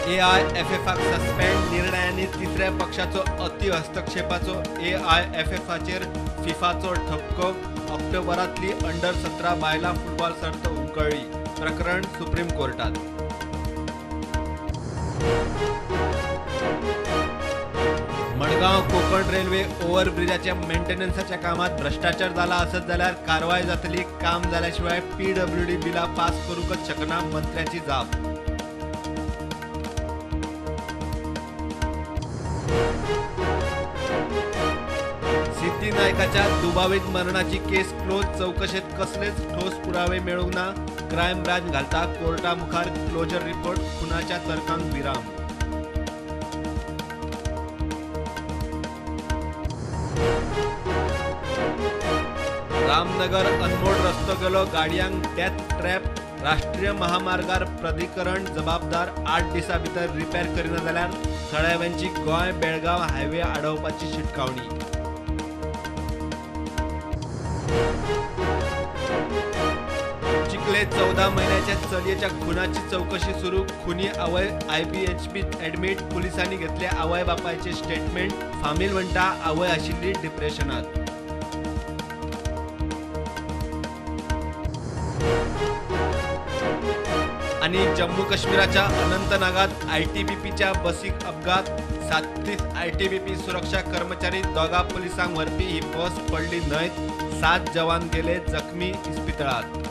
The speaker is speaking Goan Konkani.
एआयएफएफाक सस्पेंड निर्णयांनी तिसऱ्या पक्षाचो अति हस्तक्षेपाचो एआयएफएफाचेर फिफाचो ठपको. ऑक्टोबरांतली अंडर 17 बायलां फुटबॉल सर्त हुमकळ्ळी. प्रकरण सुप्रीम कोर्टात. मडगांव कोकण रेल्वे ओव्हरब्रिजाच्या मेंटेनन्साच्या कामात भ्रष्टाचार जाला आसत जाल्यार कारवाय जातली. काम जाल्याशिवाय पीडब्ल्यूडी बिलां पास करूंकच शकना, मंत्र्याची जाप. सिद्धी नायकाच्या दुबावीत मरणाची केस क्लोज. चवकशेत कसलेच ठोस पुरावे मेळूंक ना. क्रायम ब्रांच घालता कोर्टा मुखार क्लोजर रिपोर्ट. खुनाच्या तर्कांक विराम. रामनगर अनमोड रस्तो गेलो गाडयांक डेथ ट्रॅप. राष्ट्रीय महामार्गार प्राधिकरण जबाबदार. 8 दिसां भितर रिपेर करिना जाल्यार थळाव्यांची गोंय बेळगांव हायवे आडोवपाची शिटकावणी. चिखले 14 म्हयन्याच्या चलयेच्या खुनाची चवकशी सुरू. खुनी आवय आयबीएचबीत ऍडमीट. पुलिसांनी घेतले आवय बापायचे स्टेटमेंट. फामील म्हणटा आवय आशिल्ली डिप्रेशनात. आणि जम्मू काश्मीराच्या अनंतनागात आयटीबीपीच्या बसीक अपघात. 37 आयटीबीपी सुरक्षा कर्मचारी दोगा पुलिसांक व्हरपी ही बस पडली न्हंयत. 7 जवान गेले जखमी इस्पितळात.